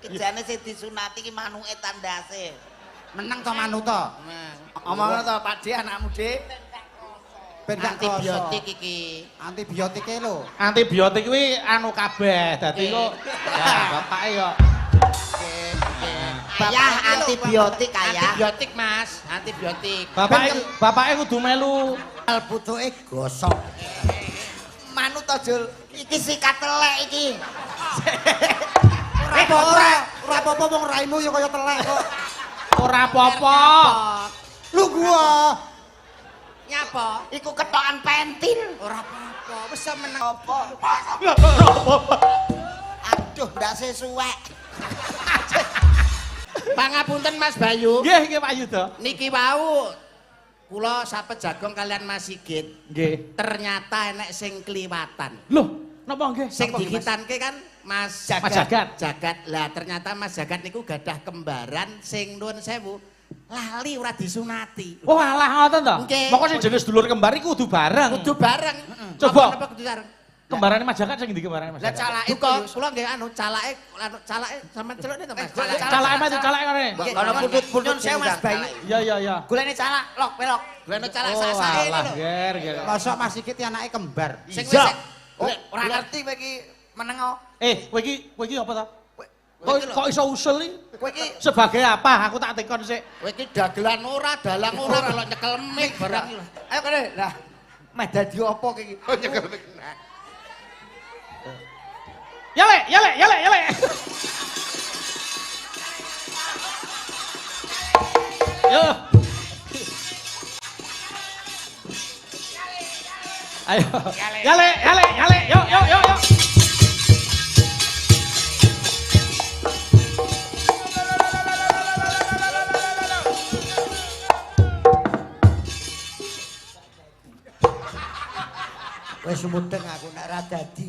Jane sing disunati ki manuke tandase. Meneng to manut to. Omongno to Pak D anakmu D. Ben gak krasa. Antibiotik iki. Antibiotike lho. Antibiotik kuwi anu kabeh. Dadi kok ya bapake kok. Ayah antibiotik ayah. Antibiotik, Mas, antibiotik. Bapake kudu melu. Putuke gosok. Manut to Jul. Iki sikat telek iki. Ora apa-apa, ora apa-apa wong raimu ya kaya telek kok. Ora apa-apa. Lu gua. Nyapa? Iku ketokan pentil. Ora apa-apa, wis meneng. Apa? Aduh, ndak sesuwek. Pangapunten Mas Bayu. Nggih, nggih Pak Yuda. Niki wau kula sapet jagong kalian Mas Sigit. Nggih. Ternyata enek sing kliwatan. Loh, napa nggih? Sing dikitanke kan Mas Mas Jagat. Jagat. Lah ternyata Mas Jagat niku gadah kembaran sing nuwun sewu lali ora disunati. Oh alah ngoten to. Nggih. Moko sing jenis dulur kembar iku kudu bareng. Kudu bareng. Coba. Napa kudu bareng? Kembarane Mas Jagat sing ndi kembarane Mas Lah Jagat? calake Duka, kula nggih anu calake anu calake sampean celukne to Mas. Calake Mas, calake ngene. Kono putut-putut Nyun sewu Mas Bayu. Iya iya iya. Golekne calak, lok pelok. Golekno calak Oh sak-sake alah, lho. ger ger. Mosok Mas Sigit anake kembar. Sing wis Oh, ora ngerti kowe iki meneng kok. Eh, kowe iki apa to? Kok iso usul iki? Kowe iki Sebagai apa? Aku tak tekon sik. Kowe iki dagelan ora, dalang ora, melok nyekel mic barang. Ayo kene. Lah, meh dadi apa kowe iki? Nyekel mic. Ya lek, ya lek, ya lek, ya lek. Yo. Ayo. Ya lek, ya lek, ya lek. Yo yo yo yo. Wis mudeng aku nek ra dadi.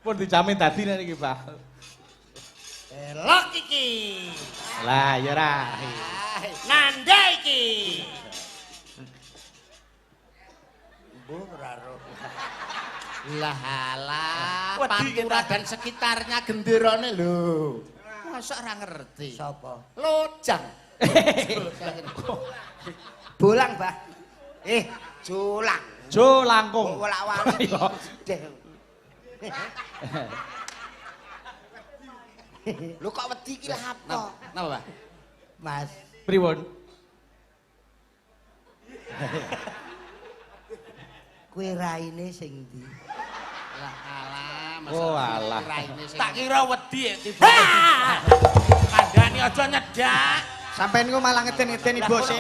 Pun dijamin dadi nek iki, Pak. Elok iki. Lah, ya ra. Nanda iki. Mbuh ora roh. Lah alah, Pantura dan sekitarnya genderane lho. Masa ora ngerti? Sapa? Lojang. Bolang, Bah. Jolang. Jo langkung. Wolak-walik. Iya. Lho kok wedi iki lah apa? Napa, Pak? Mas, Pripun? kuwi raine sing ndi? Lah alah, masa Oh, alah. raine sing Tak kira wedi ya tiba. Kandhani aja nyedak. Sampeyan ku malah ngeden-ngedeni bose.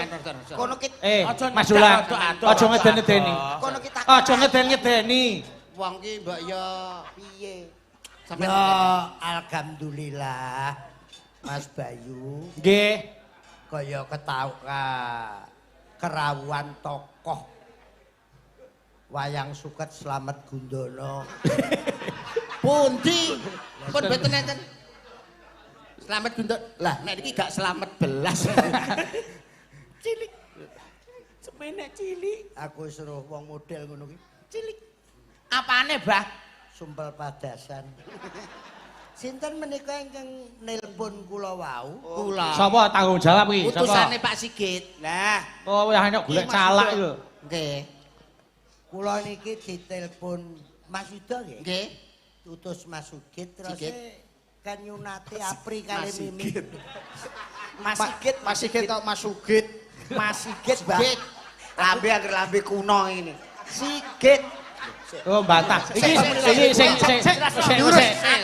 Kono ki Aja Mas Ulang, nyedak, aja ngeden-ngedeni. kono ki tak Aja ngeden-ngedeni. Wong ki mbok ya piye? sampeyan Ya, alhamdulillah. Mas Bayu Nggih. kaya ketau kerawuan tokoh wayang suket Slamet Gundono. pundi? Pun mboten enten. Slamet Gundono. Lah nek iki gak slamet belas. Cilik. Semene cilik. Aku suruh wong model ngono ki. Cilik. Apane, Bah? Sumpel padasan. Sinten menika ingkang nelpon kula wau? Kula. Sapa tanggung jawab iki? Sapa? Utusane Pak Sigit. Lah, Oh, ya nek golek calak iki lho. Nggih. Kula niki ditelpon Mas Yuda nggih. Nggih. Utus Mas Sugit terus Sigit. kan nyunati Apri kali Mimi. Mas Sigit, Mas Sigit tok Mas Sugit. Mas Sigit, Bah. Sigit. Lambe anggere lambe kuno ini. Sigit. Oh, bantah. Iki iki sing sing sing sing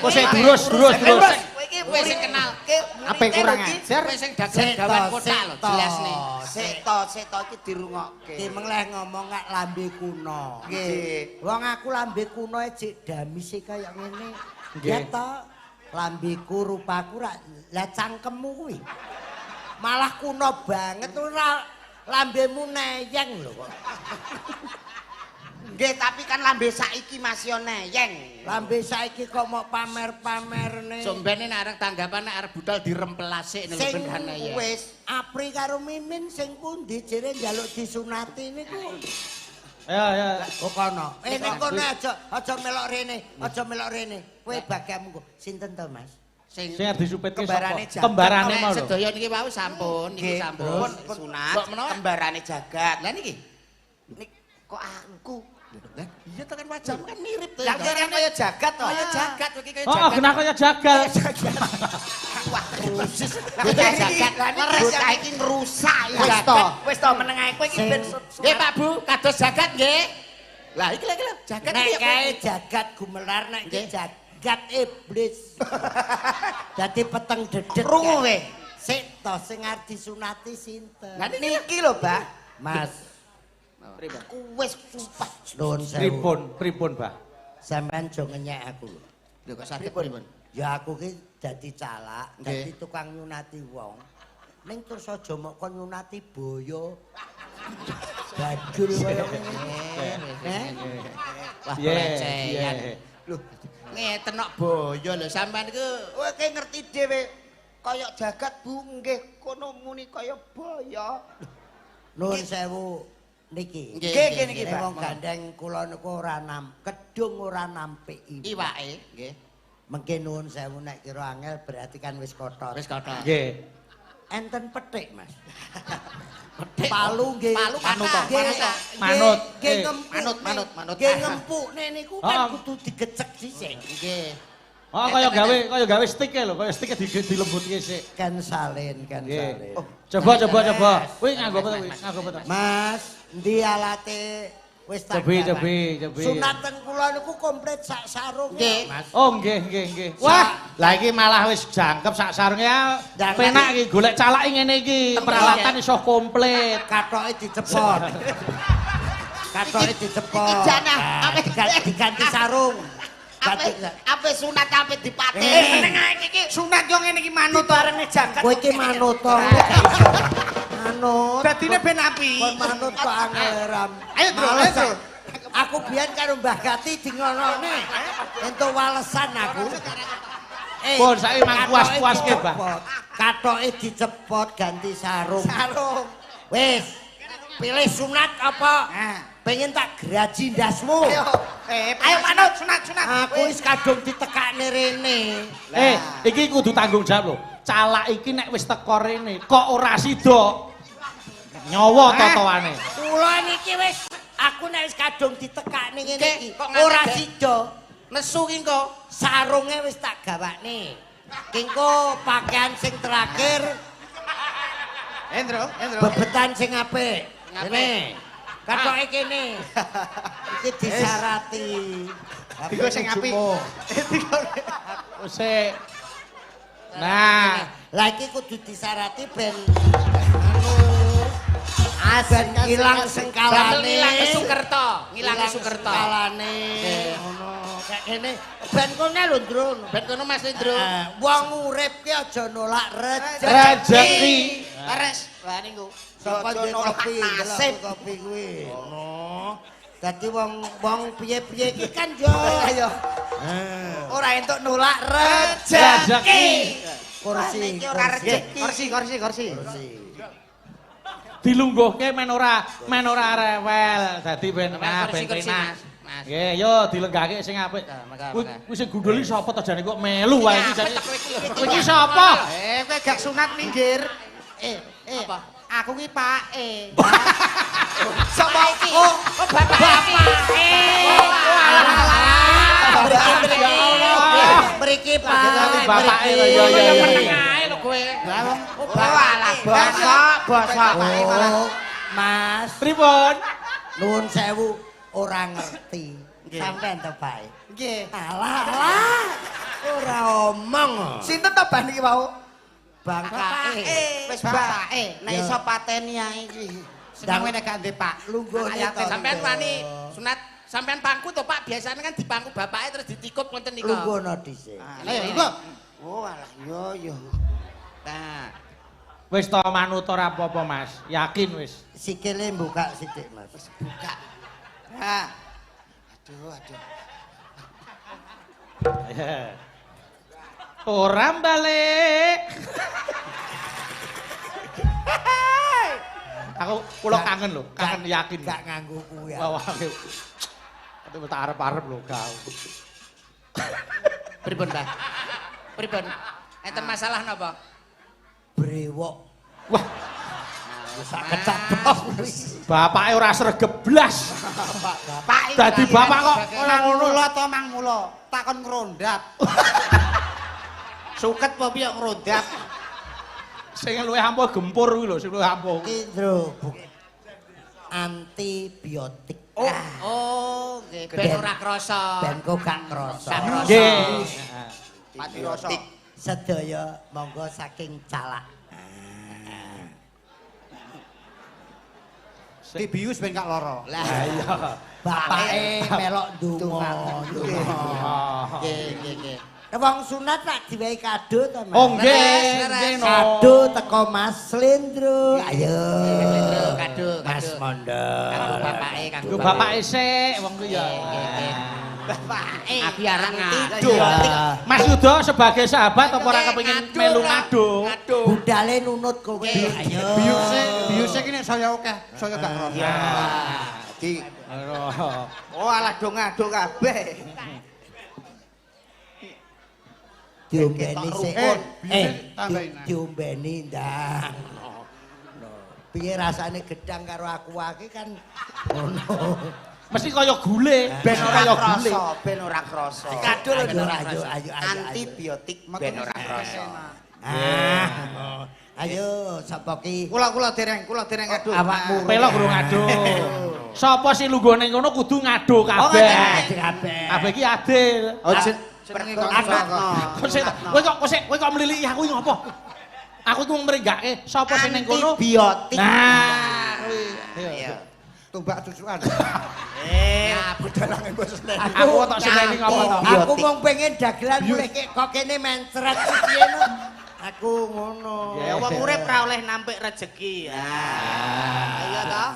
sing durus durus durus. Kowe iki Kowe sing kenal. Apa kurang ajar? Kowe sing dagelan gawan kotak lho, jelas nih. Seto, seto iki dirungokke. Ki mengleh ngomong gak lambe kuno. Nggih. Wong aku lambe kuno e jek damise kaya ngene. Nggih. Ya to, lambeku rupaku rak lah cangkemmu kuwi. Malah kuno banget ora lambemu neyeng lho kok. Nggih, tapi kan lambe saiki Mas yo neyeng. Lambe saiki kok mau pamer-pamerne. Sombene nek arep tanggapan nek arep budal dirempelasik nek Sing ben ya. wis Apri karo Mimin sing pundi jere njaluk disunati niku. Ayo ayo. Oh kono. Eh ning kono aja aja melok rene, aja melok rene. Kowe bagianmu kok. Sinten to, Mas? Sing Sing disupitke Kembarane sapa? jagat. Kembarane Nek mau lho. sedaya niki wau sampun, niki Nggih, sampun. pun sunat Mbok menawa kembarane jagat. Lah niki. Nik kok aku? Lah iya to kan wajahmu kan mirip to. Lah kira kaya jagat to. Kaya jagat iki kaya Oh, jagat. genah kaya jagal. Wah, khusus. Bocah jagat. Bocah iki ngrusak ya. Wis to, wis to meneng ae kowe iki ben Nggih Pak Bu, kados jagat nggih. Lah iki lho iki lho, jagat Nek iki ya, kae jagat gumelar nek iki Nggih. jagat iblis. Dadi peteng dedet. Krungu kowe. Sik to sing arep disunati sinten? Lah niki Niki lho, Mbah. Mas, Aku wis sumpah. nuwun sewu. Pripun, pripun, Mbah? Sampeyan aja ngenyek aku lho. Lho kok saged pripun? Ya aku ki dadi calak, Nggih. dadi tukang nyunati wong. Ning terus aja mok kon nyunati boyo. Bajul kaya ngene. Eh? Wah, Piye, pelecehan. piye. Lho, ngeten kok boyo lho sampean iku Kowe ki ngerti dhewe kaya jagat Bu nggih kono muni kaya boyo. Nuwun sewu niki. Nggih, Nggih nggih niki, Nek Mbah. wong gandeng kula niku ora nam, kedung ora nampik iwak. iwake nggih. Mengke nuwun sewu nek kira angel berarti kan wis kotor. Wis kotor. Nggih. Enten petik, Mas. Petik. Palu nggih. Palu Manut, kathah, nggih, manut. Manut. Nggih Eh. ngempuk. Manut, manut, manut. Nggih ngempukne niku kan Oh. kudu digecek sisik. Nggih. Oh, kaya gawe stick lho, kaya stick dilembutke sik. Kan salin, kan Nggih. salin. Coba coba coba. Kuwi nganggo apa to kuwi? Nganggo apa to? Mas, endi alate wis tak Cobi gawan. cobi cobi. Sunatan kula niku komplit sak sarung. Nggih. Mas. Oh nggih nggih nggih. Wah, lah iki malah wis jangkep sak sarunge. Jangkep. Penak iki golek calak ngene iki, peralatan iso komplit. Katoke dicepot. Katoke dicepot. Iki janah, Nah, ape- diganti sarung. Ape Ganti. ape sunat ape dipateni. Eh, Meneng ae iki. Sunat yo ngene iki manut to. Barenge jagat. Kowe iki manut to. Gak iso. Manut. Dadine ben api. Kon manut kok angel ram. Ayo, Bro, Males ayo, Bro. aku. Aku biyen karo Mbah Gati di ngonone. Entuk walesan aku. Eh, Pun, saiki mang katoke puas-puaske, Mbah. dicepot. Katoke dicepot ganti sarung. Sarung. Wis. Pilih sunat apa? Nah. Pengen tak graji ndasmu. Ayo, ayo manut sunat sunat. Aku wis kadung ditekakne rene. Eh, iki kudu tanggung jawab lho. Calak iki nek wis teko rene kok ora sida. Nyawa totoane. Kula niki wis aku nek wis kadung ditekakne ngene Nggih, iki kok nganti ora gak? sida. Nesu ki engko. Sarunge wis tak gawakne. Kingko pakaian sing terakhir Endro, Endro. bebetan sing apik. Sing apik. Kene. Katoke kene. Iki disarati. Diko sing apik. Sik. Nah, Lah iki kudu disarati ben anu ben ilang sengkalane. Bakal ngilangi Sukerto, ngilangi Sukerto. Sengkalane. Ngono. Kayak kene ben kono lho, Ndro. Ben kono Mas Lindro. Eh, wong urip ki aja nolak rejeki. rezeki. Leres. Lah niku. Sapa Aja duwe nolak kopi, ndelok nasib. kopi kuwi. Ngono. Dadi wong wong piye-piye iki kan yo. Ayo. Ora entuk nolak Rezeki. rejeki. Kursi. Iki ora kursi. rejeki. Kursi, kursi, kursi. Kursi. Dilungguhke men ora rewel. Dadi ben Mas, nah, ben kursi, kursi, penak. Mas. Mas. Nggih, yo dilenggahke sing apik. Nah, maka, Kuwi maka. kuwi sing gundul iki sapa to jane kok melu wae iki jane. Apa kowe iki lho? Kowe iki sapa? Eh, kowe gak sunat minggir. Eh, eh. Apa? Aku ki pake. Sapa iki? Oh, Oh, bapak iki. Mriki mriki. Mriki Pak. Bapake Mriki. lho, iya, iya, Kaya iya. meneng ae lho kowe. oh alah bosok, bosok. Oh, Mas, Pripun? nuwun sewu ora ngerti. Sampeyan to, Pak. Nggih. Alah, alah. Ora omong. Sinten to Bah niki wau? Bangkae. Wis bapake, nek iso pateni ae iki. Seneng nek gak ndek Pak. Lungguhne to. Sampeyan wani sunat sampeyan pangku to Pak, biasanya kan dipangku bapake terus ditikup ngoten niku. Lungguhno dhisik. Ayo, iku. Oh alah yo yo. Nah, Wis to manut ora apa-apa, Mas. Yakin wis. Sikile buka sithik, Mas. buka. Nah, Aduh aduh. Ora balik. Aku kula kangen lho, kangen yakin. Gak nganggo kuwi. Wah, wah. Aduh, tak arep-arep lho kau. Pripun, Mbah? Pripun? Enten masalah napa? Brewok. Wah, Sak kecap. bapake ora sregep blas. Bapak Dadi bapak kok ora Mang ngono. mula to mang mula, takon ngrondap. Suket apa piye ngrondap? Sing luwih ampuh gempur kuwi lho, sing luwih ampuh. Iki Ndro, antibiotik. Oh, oh, nggih, ben ora krasa. Ben kok gak krasa. Gak krasa. Nggih. Pati rasa. Sedaya monggo saking calak. Dibius ben gak lara. Lah, Iya. Bapake melok ndonga. nggih, nggih, nggih. Wong sunat tak diwehi kado to, Mas. Oh nggih, Leres, nggih no. Kado teko Mas Lendro. Ayo. Lendro, kado, Mas kado. Mondor. Kanggo bapake, kanggo Nggo bapake sik wong kuwi ya. Nggih, nggih. Bapake. Aku arep ngadu. Mas Yudo sebagai sahabat apa ora kepengin melu ngadu? Ngadu. Budale nunut kowe. Ayo. Biuse, biuse ki nek saya akeh, saya gak krasa. Di Oh alah do ngadu kabeh. Diombeni sik. Biuse tambahin. Diombeni ndang. Piye rasane gedang karo aku iki kan ngono. Mesti kaya gule, Ben ora kaya gule. krasa, ben ora krasa. Kado lho, ayo ayo ayo. Antibiotik ben ora krasa. Ah. Ayo sapa ki? Kula dereng, kula dereng ngadu. Awakmu. Pelok durung ngadu. Sapa sing lungguh ning kono kudu ngadu kabeh. Kabeh. Kabeh iki adil. Oh, jenenge kok Kok sik kowe kok kowe kok mliliki aku iki ngopo? Aku tuh mringgake sapa sing ning kono. Antibiotik. Nah, kuwi. Iya. Tumbak cucukan. Aku kok tok seneni ngopo to? Aku mung pengen dagelan mulih kok kene mencret piye no. Aku ngono. Ya wong urip ora oleh nampik rejeki. Iya toh?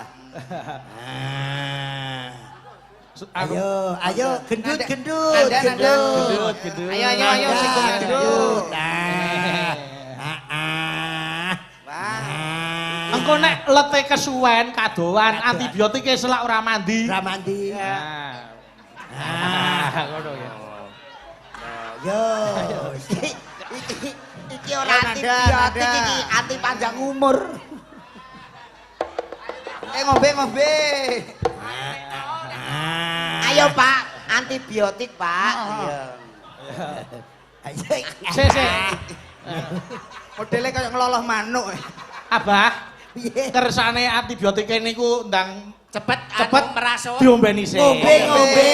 Ayo, ayo gendut gendut gendut. Gendut, gendut. Ayo ayo ayo sing gendut. Nah. Ah. Wah. Engko nek lete kesuwen kadowan antibiotike selak ora mandi. Ora mandi. Nah. Ah, ngono ya. Yo. Iki ora antibiotik iki anti panjang umur. Ngombe ngombe. Ayo Pak, antibiotik Pak. Iya. Sik sik. Modele kaya ngeloloh manuk. Abah, Piye? kersane antibiotike niku ndang Cepet cepet anu merasuk. diombeni sik. Ngombe ngombe.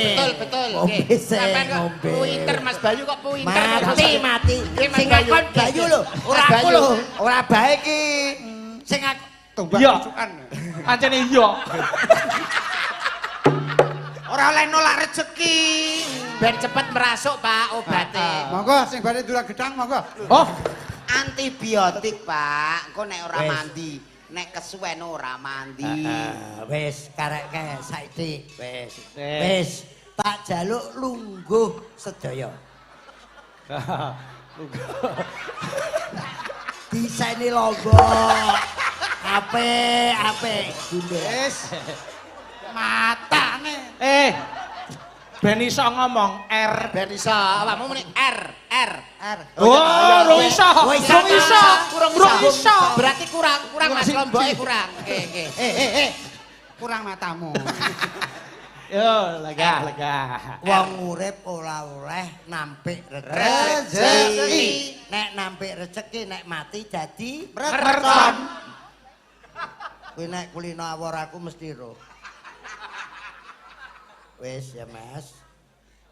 Betul, betul. Ngombe sik, Sampean kok ngombe. pinter Mas Bayu kok pinter. Mati mati. Nggih, Mas Sing Bayu. ngakon Bayu lho, ora Mas aku Bayu. lho, ora bae iki. Sing aku Tumbak Iya. cucukan. Pancene iya. Ora oleh nolak rezeki. Ben cepet merasuk Pak obate. Monggo sing badhe durang gedang monggo. Oh, Antibiotik Pak, engko nek ora Wes. mandi, nek kesuwen ora mandi. Wis kareke saiki wis. Wis. Wis tak jaluk lungguh sedaya. Disaini lombok. Apik, apik. Gundul. Wis. Matane. Ben iso ngomong R. Ben iso awakmu muni R R. R. Oh, rung iso. Oh, iso. Rung iso. Kurang Rung iso. Berarti kurang, kurang Mas lomboke kurang. Nggih, nggih. Kurang matamu. Yo, lega, lega. Wong urip ora oleh nampik Rezeki. Nek nampik rezeki nek mati dadi Mercon. Kuwi nek kulino awor aku mesti roh. Wis ya Mas.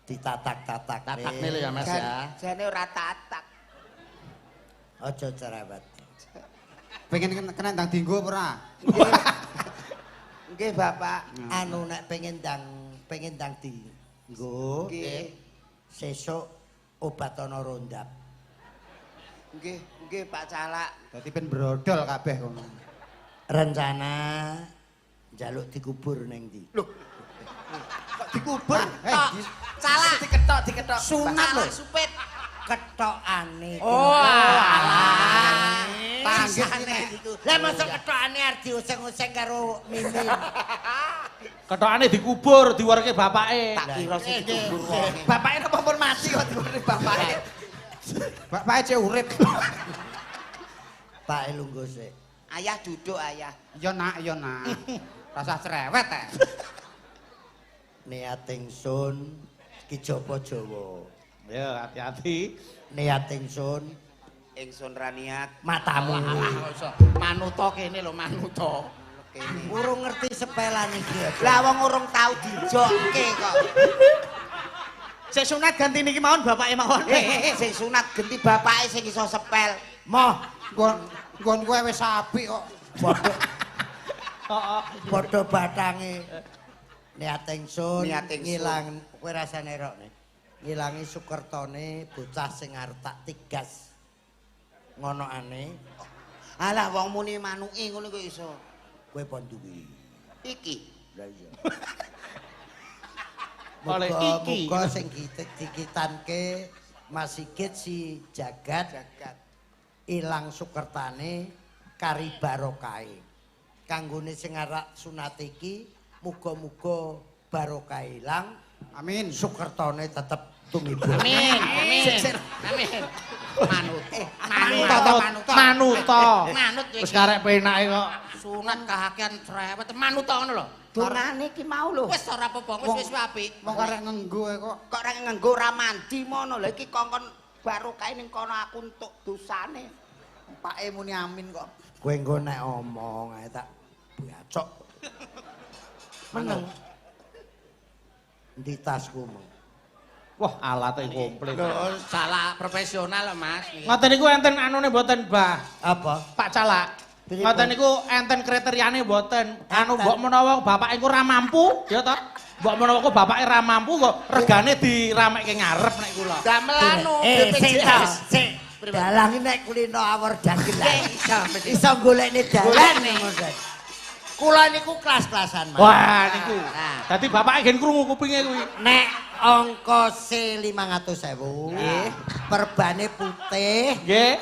Ditatak-tatak. Tatak lho ya Mas ya. Jane ora tatak. Aja cerewet. Pengen kena ndang dinggo apa ora? Nggih, Bapak. Anu nek pengen ndang dinggo, Nggih. sesuk obat ana rondap. Nggih, nggih Pak Calak. Dadi ben brodol kabeh kono. Rencana njaluk dikubur ning ndi? Kok dikubur? Calak. Diketok, diketok. Sunat lho. Calak supit. Ketokane. Oh, alah. Sisane iku. Lah mosok ketokane arep dioseng-oseng karo Mimin. Ketokane dikubur, diwerke bapake. Tak kira sing dikubur wonge. Bapake napa pun mati kok dikubur bapake. Bapake cek urip. Pak lungguh sik. Ayah duduk ayah. Ya nak, ya nak. Rasah cerewet eh. Niat ingsun ki Japa Jawa. Ya, hati-hati. Niat ingsun Ingsun ra niat matamu. Manuta kene lho, manuta. kene. Urung ngerti sepelan iki. Lah wong urung tau dijokke kok. Sik sunat ganti niki mawon bapake mawon. Sing sunat genti bapake sing iso sepel. Moh, Nggon kowe wis apik kok. padha Heeh. padha batange. Niat ingsun ngilang kowe rasane rokne. Ngilangi sukertone bocah sing arep tak tigas. Ngonokane Alah wong muni manuke ngono kok iso. kowe pon duwe. Iki. Lah iya. Oleh iki. Muga sing dikitanke Mas Sigit si Jagat Jagat. ilang sukertane kari barokahe. Kanggone sing arak sunat iki muga-muga barokah ilang, Amin. sukertane tetep tumibul. Amin, amin. Amin. Manut. Manuta to, manuta. Manuta. Manut kowe Wis iki. karek penake kok. Sunat kahakean cerewet manuta ngono lho. Dongane iki mau lho. Wis ora apa-apa, wis wis apik. Wong karek ngenggo ae kok. Kok ora nganggo ora mandi mono. Lha iki kongkon barokah ning kono aku entuk dosane. Pake muni amin kok. Kowe engko nek omong ae tak bacok. Meneng. Endi tasku mong? Wah, alate komplit. Lho, salah profesional lho, Mas. Ngoten niku enten anune mboten, Mbah? Apa? Pak Calak. Pripun? Ngoten niku enten kriteriane mboten. Anu Enten. mbok menawa bapake engko ora mampu, ya toh? Mbok menawa kok bapake ora mampu kok regane diramekke ngarep nek kula. Damel anu Sik ta, BPJS. sik. Dalang nek kulino awor dagelan. Iso, Iso golekne dalan. Golekne. Kula niku kelas-kelasan, Mas. Wah, niku. Nah. Dadi bapake gen krungu kupinge kuwi. Nek ongkose 500.000, Nggih. perbane putih, Nggih.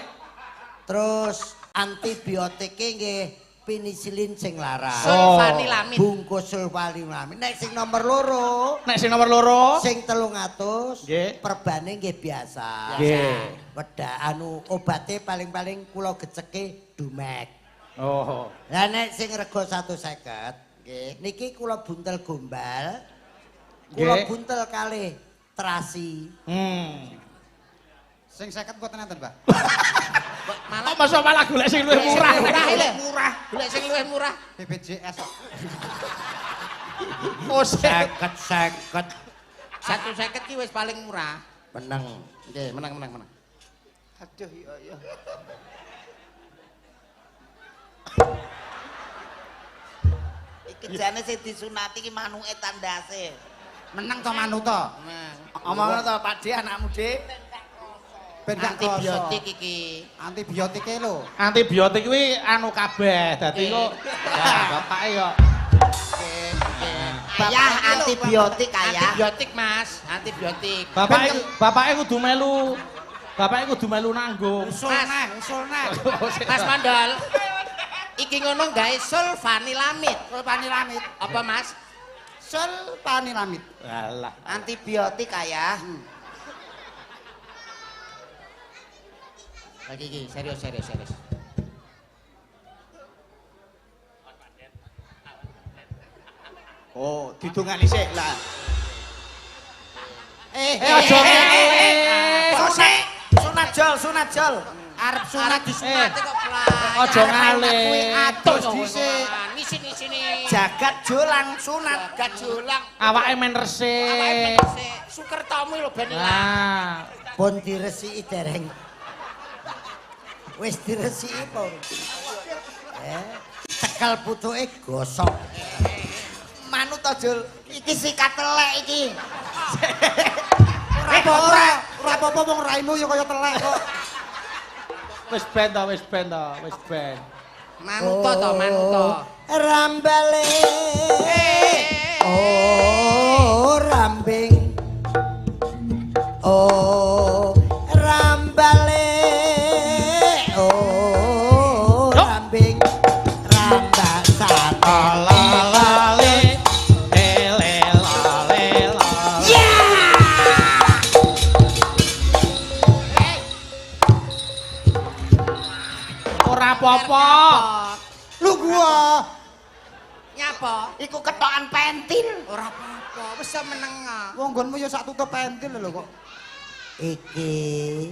terus antibiotike nggih penisilin sing larang. Sulfanilamid. Bungkus sulfanilamid. Nek sing nomor loro, Nek sing nomor loro, sing 300, Nggih. perbane nggih biasa. Nggih. Wedak anu obate paling-paling kula geceke dumek. Oh. Lah nek sing rega 150, Nggih. niki kula buntel gombal. Kula Nggih. buntel kalih terasi. Sing 50 mboten enten, Mbah. Malah Kok masa malah golek sing luwih murah. Murah lho. Murah. Golek sing luwih murah. BPJS kok. Oh, sek. 50 150 ki wis paling murah. Meneng. Nggih, menang menang menang. Aduh iya iya. Iki jane sing disunati iki manuke tandase. Menang to manuta. Menang. Omongno to Pak D anakmu D. Ben gak kroso. Antibiotik iki. Antibiotike lho. Antibiotik kuwi anu kabeh. Dadi kok ya bapake kok. Ayah antibiotik ayah. Antibiotik, Mas, antibiotik. Bapake bapake kudu melu. Bapake kudu melu nanggung. Usul neh, usul neh. Mas Mandol. Iki ngono gawe sulfanilamid. Sulfanilamid. Apa, Mas? Sulfanilamid. Alah. Antibiotik ayah. Lagi iki serius serius serius. Oh, didongani sik lah. Eh, Aja ngene. Sunat, sunat jol, sunat jol. Arep sunat Arep disunate kok play. Aja ngalih. Atus dhisik. Ngisin-ngisini. Jagat jolang sunat. Jagat jolang. Awake men Awake resik. men resik. Sukertomu lho ben ilang. Nah, Pun diresiki dereng. Wis diresiki apa? Cekel putuke gosok. Manut to Jul. Iki sikat telek iki. Ora apa-apa, ora apa-apa wong raimu ya kaya telek kok. wis ben to, wis ben to, wis ben. Manuto to, manuto. Rambale. Oh, rambing. Oh, rambale. Oh, rambing. Rambasane. Alalale, ele lale la. apa-apa. Lu gua. Nyapa? Iku ketokan pentil. Ora apa-apa, wis meneng. Wong nggonmu ya sak tutup pentil lho kok. Iki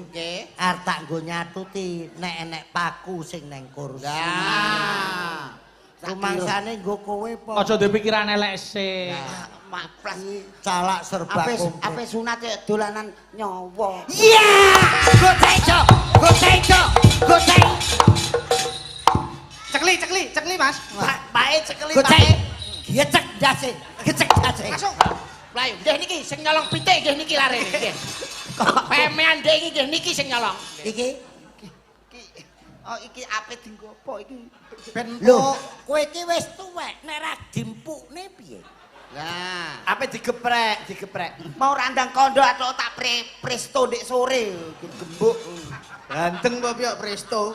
Nggih. arep tak nggo nyatuti nek enek paku sing neng kursi. Lah. Rumangsane nggo kowe po. Aja duwe pikiran elek sik. Maplas. Calak serba Ape komplit. ape sunat ya dolanan nyawa. Iya! Gocek cok, gocek cok, gocek. Cekli, cekli, cekli, Mas. Pae cekeli Gocek. pae. Gecek ndase, gecek ndase. Masuk. Mlayu. Nggih niki sing nyolong pitik nggih niki lare nggih. Pemean ndek iki nggih niki sing nyolong. Iki Iki oh iki ape dienggo apa iki? Ben lho, kowe iki wis tuwek nek ra dimpukne piye? Lah. Ape digeprek, digeprek. Mau randang kondo atau tak presto ndek sore gembuk. Ganteng apa piye presto?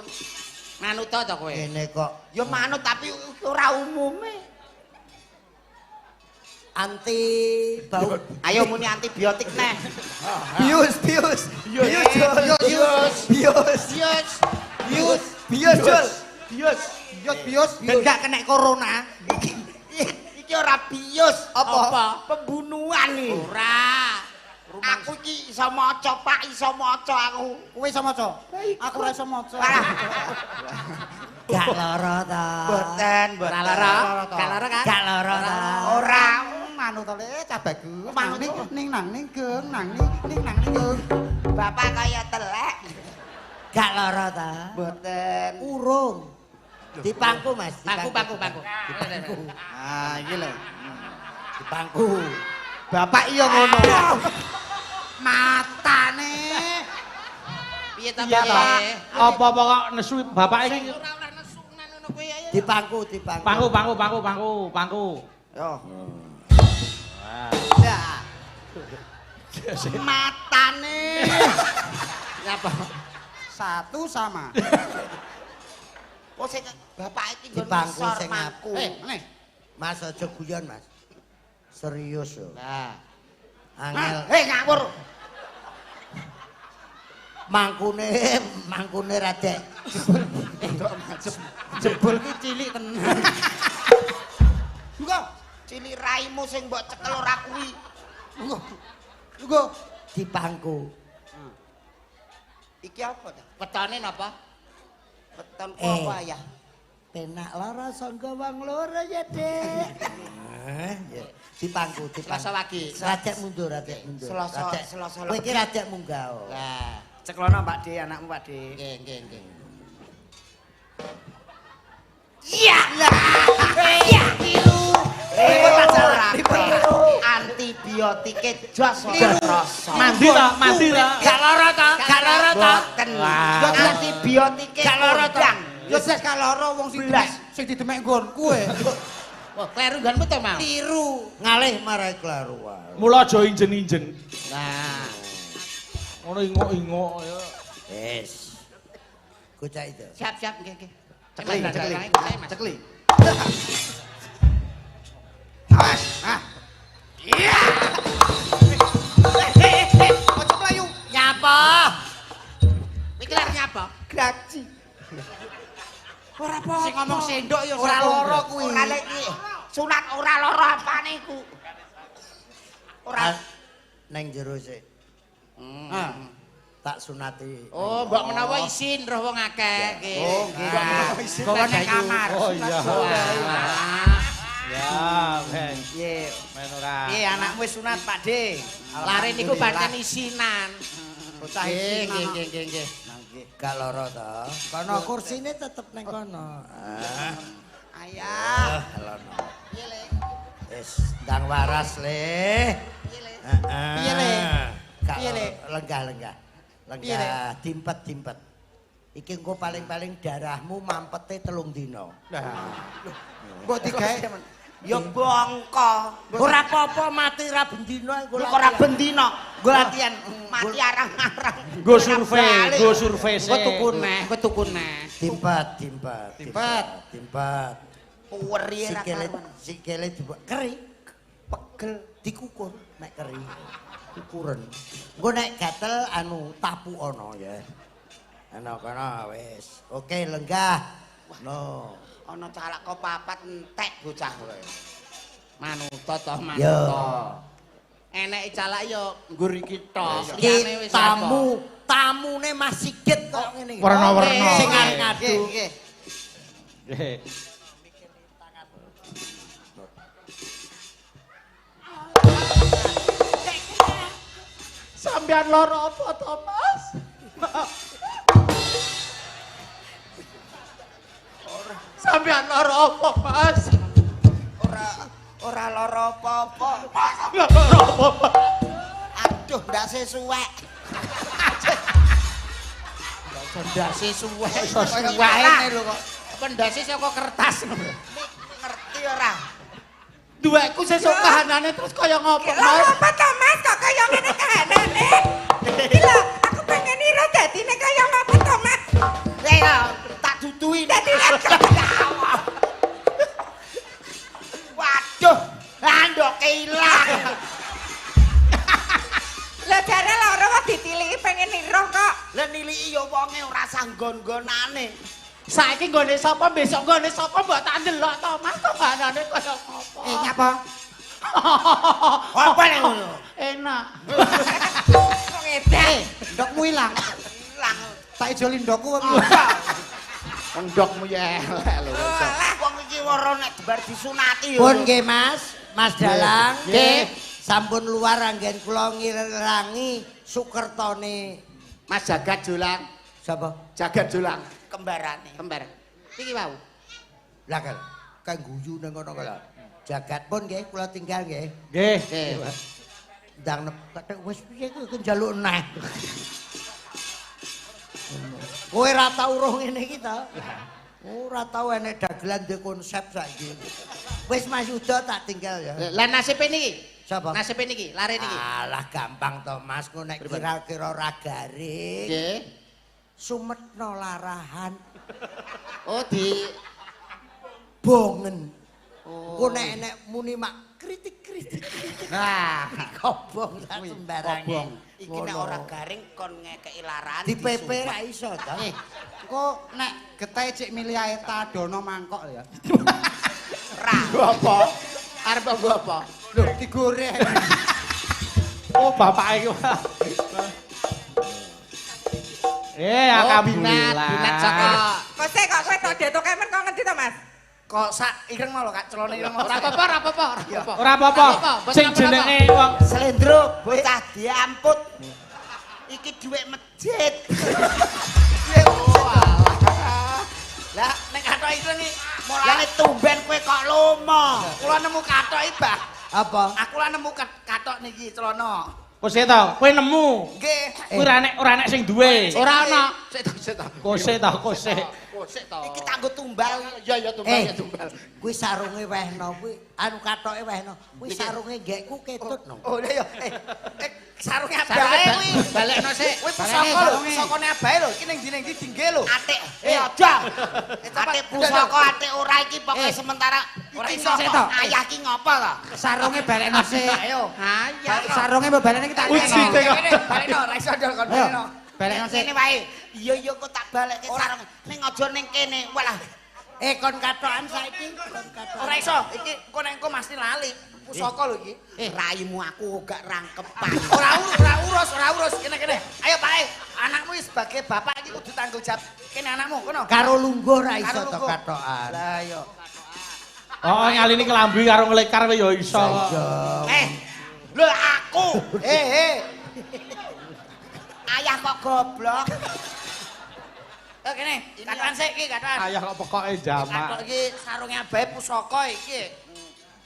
Manut to kowe? Ngene kok Ya manut tapi ora umume. anti bau. Ayo muni antibiotik neh. Bius, bius. Bius, Jul. Bius, bius. Bius. Bius, bius, Jul. Bius, bius, bius. Ben gak kena corona. Iki ora bius. Apa? Pembunuhan iki. Ora. Aku iki iso maca, Pak, iso maca aku. Kowe iso maca? Aku ora iso maca. Gak lara ta. Boten, Ora boten. lara. Gak lara kan? Gak lara ta. Ora. Manut to le cah bagus. Manut. Ning ning nang ning geng nang ning ning nang ning geng. Bapak kaya telek. Gak lara ta. Boten. Urung. Dipangku, Mas. Pangku, pangku, pangku. Dipangku. Ah, iki lho. Dipangku. Bapak iya ngono. Matane. Piye ta Iya ta. piye? Apa-apa kok nesu bapak iki Ora ora nesunan ngono kuwi ayo. Dipangku, dipangku. pangku pangku pangku pangku pangku. Yo. Ya. Matane. Nyapa? Satu sama. Oh sing bapak iki nggon Dipangku ngisor sing mangku. Eh, meneh. Mas aja guyon, Mas. Serius yo. Lah. Angel. Eh ngawur. Mangkune, mangkune radek. Jebul ki cilik tenan. Buka. Cilik raimu sing mbok cekel ora kuwi. Buka. Buka. Dipangku. Iki apa ta? Wetone napa? Wetonku Eh. apa ya? Penak lara sangga wong loro ya, Dik. Ya. Dipangku, dipangku. Selasa wage. Radek mundur, radek mundur. Selasa- Radek. Selasa Kowe iki radek munggah. Lah. Ceklono Pak De, anakmu Pak De. Nggih, nggih, nggih. Iya. Iya. Antibiotike jos ora rasa. Mandi ta, mandi ta. Gak lara ta? Gak lara ta? Boten. Wah. Antibiotike Gak lara ta? kondang. Ya wis gak lara wong sing Blas. sing didemek nggonku e. Wah, kleru nggonmu to mau. Tiru. Ngalih marai kleru wae. Mula aja injen-injen. Lah. Ngono ingok-ingok ya. Wis. Gocek itu. Siap, siap, nggih, nggih. Cekli, Mas, cekli. Mas, Mas. Cekli. Awas. Ah. Iya. Eh, ojo mlayu. Nyapa? Iki lar nyapa? Graji. Ora apa. Sing ngomong sendok ya Ora sapa? lara kuwi. Ora lek iki. Sunat ora lara apane iku? Ora Ah, Neng jero sik. Ah. Tak sunati. Oh, mbok menawa isin roh wong akeh nggih. Oh, nggih. Gawa nang kamar. Oh iya. Wah. Ya, ben. Piye? Men ora. Piye anakmu wis sunat Pak De? Lare niku pancen isinan. Bocah Nggih, isinan. nggih, nggih, nggih, nggih. Gak lara ta. Kono kursine tetep neng kono. Ah. Ayah. Lono. Piye, Le? Wis ndang waras, Le. Piye, Le? Piye, Le? Gak Piye, Le? lenggah-lenggah. Piye, Le? Lenggah, dimpet-dimpet. Iki engko paling-paling darahmu mampete 3 dina. Lah. Mbok digawe Ya bongko. Ora apa-apa mati ra bendina engko Lu ora bendina, nggo latihan mati arang-arang. Nggo survei, nggo survei Engko sik. tuku neh, engko tuku neh. Dimpet, dimpet, Dimpet. dimpet. Puweri ra Sikile karuan. sikile dibuat keri, pegel dikukur nek keri. Kukuren. Engko nek gatel anu tapu ana ya. Ana kono wis. Oke, lenggah. No. Ana calak kok papat entek bocah kowe. Manuta to, Yo. manuta. Eneke calak yo nggur iki tok. Ki Liyane wis tamu, tamune Mas Sigit kok ngene iki. Werna-werna. Sing arep ngadu. Nggih, Nggih. Sampeyan lara apa to, Mas? Sampeyan lara apa, Mas? Ora ora lara apa-apa. Sampeyan lara apa, Mas? Aduh, ndase suwek. Ndase suwek. Suwek lho kok. Apa ndase saka kertas. Ngerti ora? Duwekku sesuk kahanane terus kaya ngopo, Lha Mas? apa to Mas kok kaya ngene kahanane? Iki lho, aku pengen ira dadine kaya ngapa to Mas? Eh, tak duduhi. Dadine Waduh, andoke ilang. Lho jare lara kok ditiliki pengen ira kok. Lah niliki ya wonge ora sanggon-gonane. Saiki nggone sapa, besok nggone sapa mbok tak ndelok to, Mas, to kahanane kaya ngopo. Eh, nyapa? Apa nek ngono? Enak. Wong edan. Eh, ndokmu ilang. Ilang. Tak ijoli ndokku apa piye? Wong ndokmu ya elek lho. Alah, Wong iki woro nek bar disunati ya. Pun nggih Mas, Mas Dalang. Nggih. Sampun luar anggen kula ngirangi sukertone Mas Jagat Jolang, sapa? Jagat Jolang, Kembarane. kembar. Iki wau. Lah kan kae guyu nang kono kae. Jagat pun nggih kula tinggal nggih. Nggih. Nggih. Ndang nepek wis piye kuwi njaluk neh. Kowe ora tau roh ngene iki ta? Ora tau enek dagelan duwe konsep saiki. Wis Mas Yuda tak tinggal ya. Lah nasibe niki? Sapa? Nasibe niki, lare niki. Alah gampang to Mas, ku nek kira-kira ora garing. Nggih. Sumetno larahan Oh di bongen. Ku nek enek muni mak kritik-kritik kritik. Nah, Kobong sak sembarange. kobong. Iki nek ora garing kon ngekeki larahan. Di PP ra iso ta. Eh, engko nek getahe cek milih ae tadono mangkok ya. Ra. apa? Arep nggo apa? Lho, digoreng. Oh, bapak iki. Eh, Oh, alhamdulillah. binat, binat saka. Kok sik kok kowe tok detok kemen kok ngendi to Mas? Kok sak ireng mau lho, Kak, celone ireng mau. Ora apa-apa, ora apa-apa, ora apa-apa. Ora apa-apa. Sing jenenge wong Slendro bocah diamput. Iki dhuwit masjid. Lah, nek kathok ireng iki Mulane tumben kowe kok lomo. kula nemu kathok iki, Bah. Apa? Aku lah nemu kathok niki celana. Kose to, kowe nemu. Nggih. Kuwi ora enek sing duwe. Ora ana. Sik to, sik to. Kose to, kose. Kosik to. Iki tanggo tumbal. Ya ya tumbal Eh. ya tumbal. Kuwi sarunge wehno kuwi, anu kathoke wehno. Kuwi sarunge nggekku ketut no. Oh, iya ya. Eh, sarunge Sarunge abahe kuwi. Balekno sik. Kuwi pusaka lho, pusakane abahe lho. Iki ning ndi ning ndi dingge lho. Atik, eh aja. coba. Atik pusaka, atik ora iki pokoke sementara Ora iki iso. ngopo? Ayah ki ngopo to? Sarunge balekno sik. Ayo. Ayah. Sarunge mbok balekno iki tak Uji tengok. Balekno, ora iso ndol kon balekno. Balekno sik. Ngene wae. Iya iya kok tak balekke sarung. Ning aja ning kene. Walah. Eh kon kathokan saiki, kon kathokan. Ora iso, iki engko nek engko mesti lali. Pusaka lho iki. Raimu aku gak rangkepan. Ora ora urus, ora urus. Kene kene. Ayo Pak, anakmu sebagai bapak iki kudu tanggung jawab. Kene anakmu kono. Karo lungguh ra iso Karo to lungguh. kathokan. Lah iya. Oh, nyalini kelambi karo nglekar kowe ya iso. Eh, lho aku. Eh, eh. Ayah kok goblok. Eh kene, kathokan sik iki kathokan. Ayah kok pokoke jamak. Kathok iki sarunge abahe pusaka iki.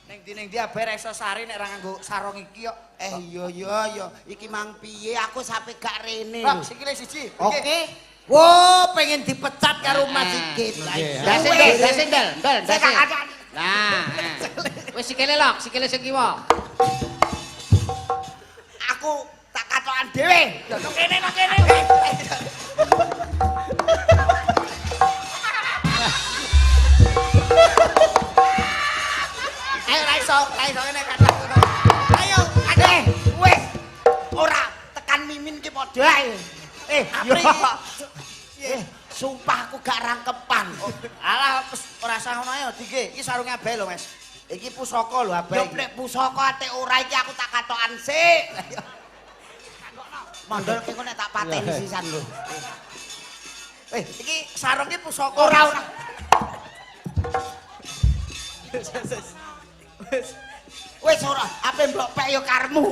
Ning ndi ning ndi abahe ra iso sari nek ra nganggo sarung iki kok. Eh iya iya iya, iki mang piye aku sampe gak rene. Lho, sikile siji. Oke. Wo, pengen dipecat karo Mas Sigit. Lah iya. Ndase ndel, ndase ndel, ndel, Saya ndase. tak ada. Nah, wis sikile lok, sikile sing kiwa. Aku tak katokan dhewe. Nang kene, nang kene. Ayo ra iso, ra iso kene kathok. Ayo, ade, wis. Ora tekan mimin ki padha ae. Eh, Apri. Eh, Sumpah aku gak rangkepan. Alah wis ora usah ngono ae dige. Iki sarunge abahe lho, Mas. Iki pusaka lho abahe. Yo nek pusaka ate ora iki aku tak katokan sik. Mondol ki engko nek tak pateni sisan lho. Eh, iki sarung iki pusaka. Ora ora. Wis ora, ape mbok pek yo karmu.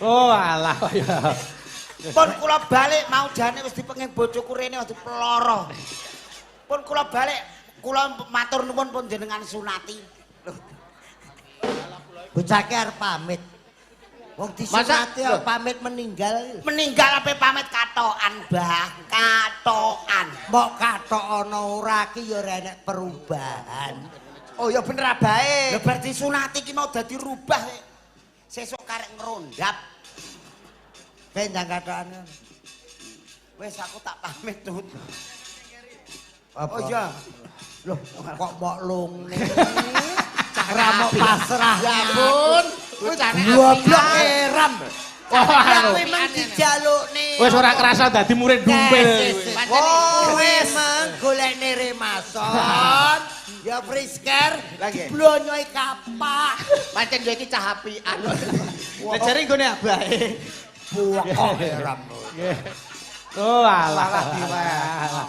Oh alah ya. Pun kula balik mau jane wis dipenging bojoku rene wis dipeloro. Pun kula balik, kula matur nuwun pun jenengan sunati. Bocah ki arep pamit. Wong disunati arep pamit meninggal. Meninggal ape pamit katokan, Mbah. Katokan. Mbok katok ana ora ki ya ora enek perubahan. Oh ya bener abahe. Lha bar disunati ki mau dadi rubah. Sesuk karek ngrondap. Kowe ndang katokan. Wis aku tak pamit, Tut. Apa? Oh iya. Loh, kok mbok lungne? Ora mok pasrah. Ya ampun, bocahne Goblok apian. eram. Wah, Lah anu. kuwi meng dijalukne. Wis ora kerasa dadi murid dumpil. Oh, wis meng golekne remason. Ya frisker, diblonyohi kapak. Pancen yo iki cah apian. Lah jare nggone abahe. Buwek kok eram. Oh alah. Alah.